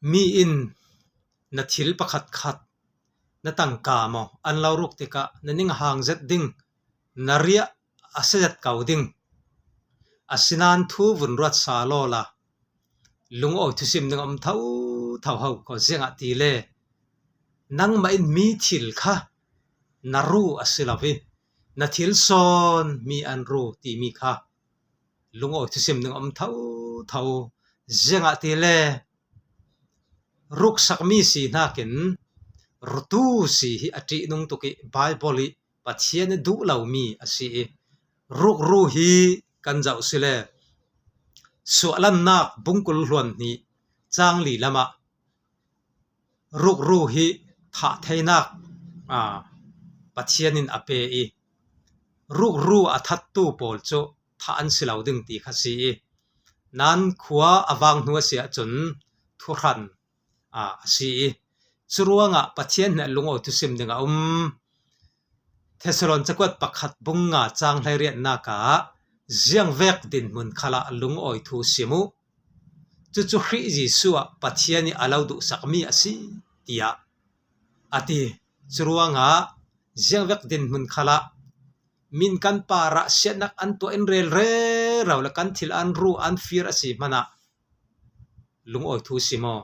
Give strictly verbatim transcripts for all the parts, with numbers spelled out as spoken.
Mi in na thil pakhatkhat na tangka maw an lo ruk tikah na ning a hang zet ding, na riah a sia zet ko ding. Asinan thu vun ruat sa lawla lungawi thusim ding a um thotho ho ko, ziangahtile nangmah in mi thil kha na ru a si lo hi, na thil sawn mi an ru timi kha lungawi thusim ding a um thotho. Ziangahtile ruksak mi si hnakin rutu si hi a ṭihnung tuk ih Baibal ih Pathian ih duh lo mi a si ih, rukru hi kan zoh sile Suahlannak bungkul hluan hnih cang li lamah rukru hi thah theinak, aa, Pathian in a pe ih, rukru a thattu pawl cu thah an si lo ding ti kha si ih, nan khua a vang hnu a si ahcun thuhran, aa, a si ih, curuangah Pathian hnen lungawi thusim ding a um. Thessalon cakuat pakhat bung nga cang hleiriatnak ah ziangvek dinhmun khalah lungawi thu sim uh. Cucu Khrih Jesuh ah Pathian ih a lo duhsakmi a si, tiah a ti. Curuangah ziangvek dinhmun khalah min kan parah siatnak an tuah in rel rero le kan thil an ru an fir a si hmanah lungawi thu sim aw.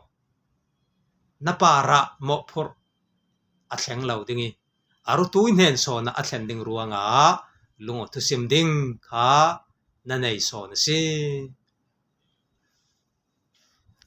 Na parah mawhphurh a thleng lo ding ih, a rutu ih hnen sawnah a thlen ding ruangah lungawi thusim ding kha na nei sawn a si.